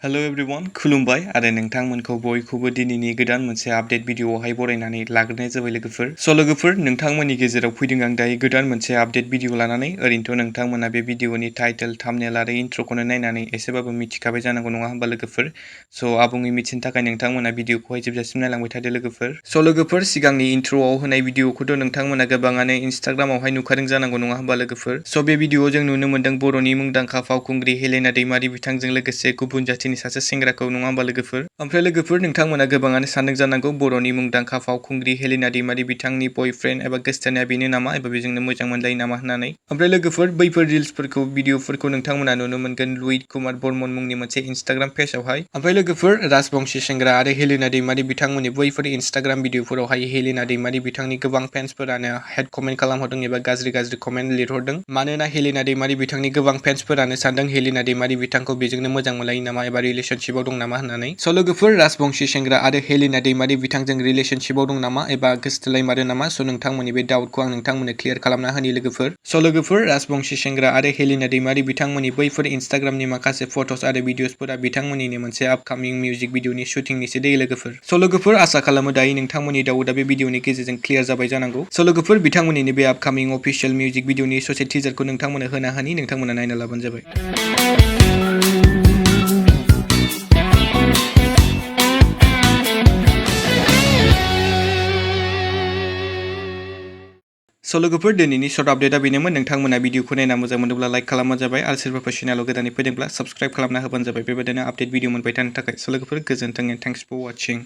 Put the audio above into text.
Hello everyone खुलुमबाय आरो नोंथांमोनखौ बयखौबो दिनैनि गोदान मोनसे आपडेट भिडिअआवहाय बरायनानै लाग्रोनाय जाबाय लोगोफोर। लोगोफोर नोंथांमोननि गेजेराव फैदों आं दायो गोदान मोनसे आपडेट भिडिअ लानानै। ओरैनोथ' नोंथांमोना बे भिडिअनि टाइटेल थाम्बनेल आरो इन्ट्र'खौनो नायनानै एसेबाबो मिथिखाबाय जानांगौ नङा होमबा लोगोफोर। आबुङै मिथिनो थाखाय नोंथांमोना भिडिअखौहाय जोबजासिम नायलांबाय थादो लोगोफोर। लोगोफोर सिगांनि इन्ट्र'आव होनाय भिडिअखौथ' नोंथांमोना गोबाङानो इन्स्टाग्रामावहाय नुखादों जानांगौ नङा होमबा लोगोफोर। बे भिडिअआव जों नुनो मोन्दों बर'नि मुंदांखा फावखुंग्रि हेलिना दैमारि बिथांजों लोगोसे गुबुन जाथिनि सासे सेंग्राखौ नङा होमबा लोगोफोर। ओमफ्राय लोगोफोर नोंथांमोना गोबाङानो सानदों जानांगौ बर'नि मुंदांखा फावखुंग्रि हेलिना दैमारि बिथांनि बयफ्रेन्ड एबा गोसथोनाया बेनो नामा एबा बेजोंनो मोजां मोनलायो नामा होननानै। ओमफ्राय लोगोफोर बैफोर रिल्सफोरखौ भिडिअफोरखौ नोंथांमोना नुनो मोनगोन लुइट कुमार बर्मन मुंनि मोनसे इन्स्टाग्राम पेजआवहाय। ओमफ्राय लोगोफोर राजबंशी सेंग्रा आरो हेलिना दैमारि बिथांमोननि बैफोर इन्स्टाग्राम भिडिअफोरावहाय हेलिना दैमारि बिथांनि गोबां फेन्सफोरानो हेड कमेन्ट खालामहरदों एबा गाज्रि कमेन्ट लिरहरदों। मानोना हेलिना दैमारि बिथांनि गोबां फेन्सफोरानो सानदों हेलिना दैमारि बिथांखौ बेजोंनो मोजां मोनलायो नामा एबा रिलेशनशिपआव दं नामा होननानै। लोगोफोर राजबंशी सेंग्रा आरो हेलिना दैमारि बिथांजों रिलेशनशिपआव दं नामा एबा गोसथोलायमारो नामा। नोंथांमोननि बे डाउटखौ आं नोंथांमोननो क्लियार खालामना होनि लोगोफोर। लोगोफोर राजबंशी सेंग्रा आरो हेलिना दैमारि बिथांमोननि बैफोर इन्स्टाग्रामनि माखासे फट'स आरो भिडिअसफोरा बिथांमोननिनो मोनसे आपकामिं मिउजिक भिडिअनि शुटिंनिसो दै लोगोफोर। लोगोफोर आसा खालामो दायो नोंथांमोननि डाउटआ बे भिडिअनि गेजेरजों क्लियार जाबाय जानांगौ। लोगोफोर बिथांमोननिनो बे आपकामिं अफिशियेल मिउजिक भिडिअनि ससे टिजारखौ नोंथांमोननो होना होनि, नोंथांमोना नायना लाबानो जाबाय। लोगोफोर दिनैनि सर्ट आपडेटआ बेनोमोन। नोंथांमोना भिडिअखौ नायना मोजां मोनोब्ला लाइक खालामबानो जाबाय आरो सोरबाफोर चेनेलाव गोदानै फैदोंब्ला साबस्क्राइब खालामना होबानो जाबाय बेबायदिनो आपडेट भिडिअ मोनबाय थानो थाखाय। लोगोफोर गोजोन्थों एन्ड थेंक्स फर वाचिं।